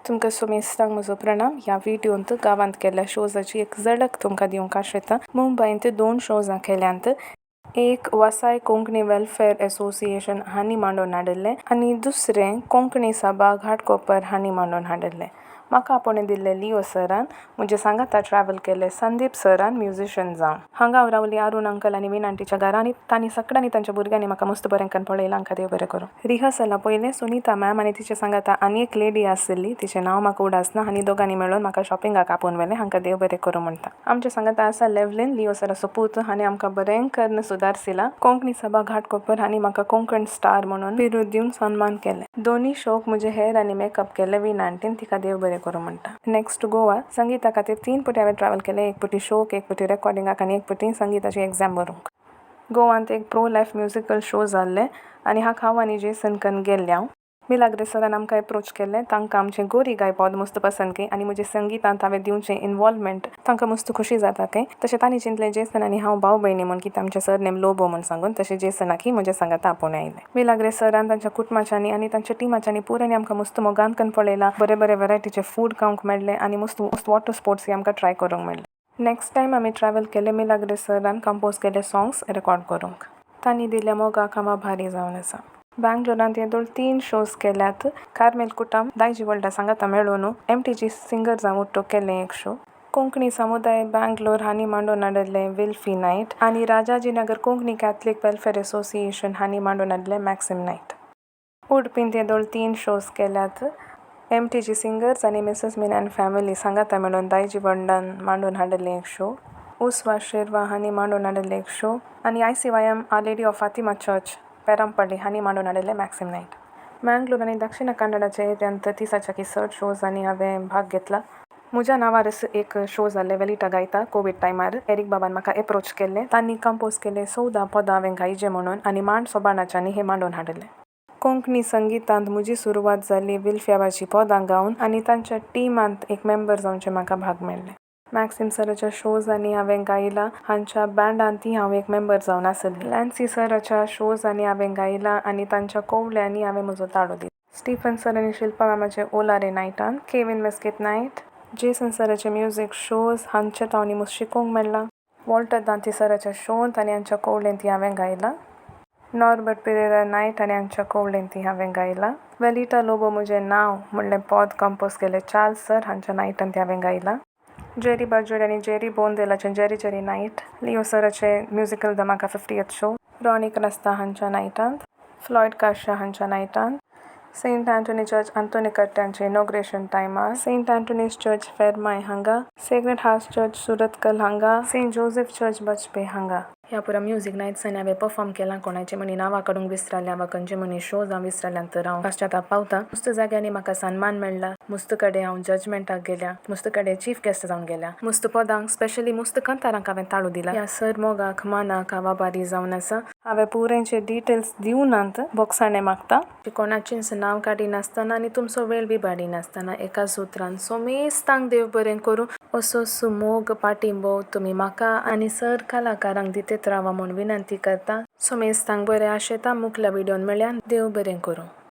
तुमकां सोमेस्तांक म्हजो प्रणाम. ह्या व्हिडियोंत गांवांत केल्ल्या शोजाची एक झलक तुमकां दिवंक आशेता. मुंबयंत दोन शोजां केल्यांत. एक वसाय कोंकणी वेलफेअर एसोसिएशन हांणी मांडोवन हाडिल्लें आनी दुसरें कोंकणी सभा घाटकोपर हांणी मांडोवन हाडिल्लें. म्हाका आपोवणें दिल्लें लिओ सरान. म्हजे सांगाता ट्रॅवल केल्लें संदीप सरान म्युजिशन जावन. हांगा हांव रावली अरुण अंकल आनी वीणा आंटीच्या घरा आनी तांणी सगळ्यांनी तांच्या भुरग्यांनी म्हाका मस्त बरें करून पळयलां. हांकां देव बरें करूं. रिहर्सला पयलें सुनीता मॅम आनी तिचे सांगाता आनी एक लेडी आसली, तिचें नांव म्हाका उडास ना, आनी दोगांनी मेळून म्हाका शॉपिंगाक आपोवन व्हेलें. हांकां देव बरें करूं म्हणटा. आमच्या सांगाता आसा लेवलीन, लिओ सराचो पूत, हांणी आमकां बरें करून सुदारसिला. कोंकणी सभा घाटकोपर हांणी म्हाका कोंकण स्टार म्हणून बिरूद दिवन सन्मान केलें. दोनी शोक म्हजे हेर आनी मेकअप केले वीणा आंटीन, तिका देव बरें करूं म्हणटा. नेक्स्ट गोवा संगीता खातीर 3 पुटी हांवें ट्रॅवल केलें. एक पुटी शोक, एक पुटी रेकॉर्डिंगाक आनी एक पुटी संगीताची एग्जाम बरोवंक. गोवांत एक प्रो लायफ म्युजिकल शो जाल्लें आनी हाका हांव आनी जेसन कन गेल्लें. हांव मिलाग्रे सरान आमकां एप्रोच केल्लें. तांकां आमचें गोरी गाय पद मस्त पसंद की आनी म्हजें संगितांत हांवें दिवचें इनवॉल्वमेंट तांकां मस्त खुशी जाता खंय. तशें तांणी चिंतलें जेसन आनी हांव भाव भयणी म्हूण, कित्याक आमचें सरनेम लोबो म्हूण सांगून. तशें जेसनाक म्हज्या सांगाता आपोवणें आयलें. मिलाग्रे सरान तांच्या कुटुंबाच्यांनी आनी तांच्या टिमाच्यांनी पुरांनी आमकां मस्त मोगान करून पळयलां. बरे बरे वरायटीचे फूड खावंक मेळ्ळें आनी मस्त मस्त वॉटर स्पोर्ट्स आमकां ट्राय करूंक मेळ्ळें. नेक्स्ट टायम आमी ट्रॅवल केलें मिलाग्रे सरान कंपोज केले सॉंग्स रेकॉर्ड करूंक. तांणी दिल्ल्या मोगाक हांव आभारी जावन आसा. बँगलोरांत येदोळ 3 शोज केल्यात. कार्मेल कुटम दायजी वर्ल्डा सांगाता मेळून MTG सिंगर्सां ಒಟ್ಟು केल्लें एक शो. कोंकणी समुदाय बँगलोर हांणी मांडोवन हाडिल्लें विल्फी नायट आनी Rajajinagar Konkani Catholic welfare association हांणी मांडोवन हाडिल्लें मॅक्सिम नायट. उडपींत येदोळ 3 शोज केल्यात. MTG singers आनी मिसेस मीना फॅमिली सांगाता मेळून दायजी वर्ल्डान मांडोवन हाडिल्लें एक शो. उस्वा शेरवा हांणी मांडोवन हाडिल्लें एक शो आनी ICYM our lady of Fatima church Perampalli हांणी मांडोवन हाडिल्लें मॅक्सिम नायट. मँगलोर आनी दक्षिण कन्नडाच्या एरियांत 30च्या चड शोज आनी हांवें भाग घेतला. म्हज्या नांवारच एक शो जाल्ले वेलिटा गायता कोवीड टायमार. एरीक बाबान म्हाका एप्रोच केल्लें. तांणी कंपोज केले 14 पदां हांवें गायचे म्हणून आनी मांड सोबाणाच्यांनी हें मांडोवन हाडिल्लें. कोंकणी संगितांत म्हजी सुरवात जाली विल्फ्याबाची पदां गावन आनी तांच्या टिमांत एक मेंबर जावचें म्हाका भाग मेळ्ळें. मॅक्सिम सराच्या शोजांनी हांवें गायलां. हांच्या बँडांतय हांव एक मेंबर जावन आसली. लॅन्सी सराच्या शोजांनी हांवें गायलां आनी तांच्या कोवळ्यांनी हांवें म्हजो ताळो दिलो. स्टिफन सर आनी शिल्पा मॅमाचे ओलारे नायटान, केविन मेस्केत नायट, जेसन सराचे म्युजीक शोज हांचे तावणी मुस शिकोवंक मेळ्ळां. वॉल्टर दांती सराच्या शोंत आनी हांच्या कोवळेंत हांवें गायलां. नॉर्बर्ट पिरेरा नायट आनी हांच्या कोवळेंत हांवें गायलां. वेलिटा लोबो म्हजें नांव म्हणलें पद कंपोज केलें चार्ल्स सर हांच्या नायटांत हांवें गायलां. जेरी बाजोड आनी जेरी बोंदेलाचें जेरी जेरी नायट, लिओ सराचे म्युजिकल धमाका 50th show, Ronnie क्रास्ता हांच्या नायटांत, फ्लॉयड काशा हांच्या नायटांत, सेंट अँटोनी चर्च अंतोनी कट्ट्यांचे इनॉग्रेशन टायमार, सेंट अँटोनीज चर्च फेरमाय हांगा, सेक्रेड हार्ट्स चर्च सुरतकल हांगा, सेंट जोसेफ चर्च बजपे हांगा. ह्या पुरा म्युजीक नायट्सांनी हांवें परफॉर्म केलां. कोणाचे म्हणी नांवां काडूंक विसरल्या वा खंयचे म्हणी शोज हांव विसरल्या तर हांव पश्चाताप पावता. मस्त जाग्यांनी म्हाका सन्मान मेळ्ळा. मस्त कडेन हांव जजमेंटाक गेल्या, मस्त कडेन चीफ गेस्ट जावन गेल्या. मस्त पदांक, स्पेशली मस्त कांतारांक हांवें ताळो दिला. ह्या सर मोगाक मानाक हांव आभारी जावन आसा. हांवें पुरेंचे डिटेल्स दिवनात, बोगसाणें मागता. कोणाचेंच नांव काडिनासतना आनी तुमचो वेळ बी बाडिनासतना एका सुत्रान सोमेस्तांक देव बरें करूं. असो मोग पाटिंबो तुमी म्हाका आनी सर कलाकारांक दितेत रावा म्हूण विनंती करता. सोमेस्तांक बरें आशेता. मुखल्या व्हिडियोन मेळया. देव बरें करूं.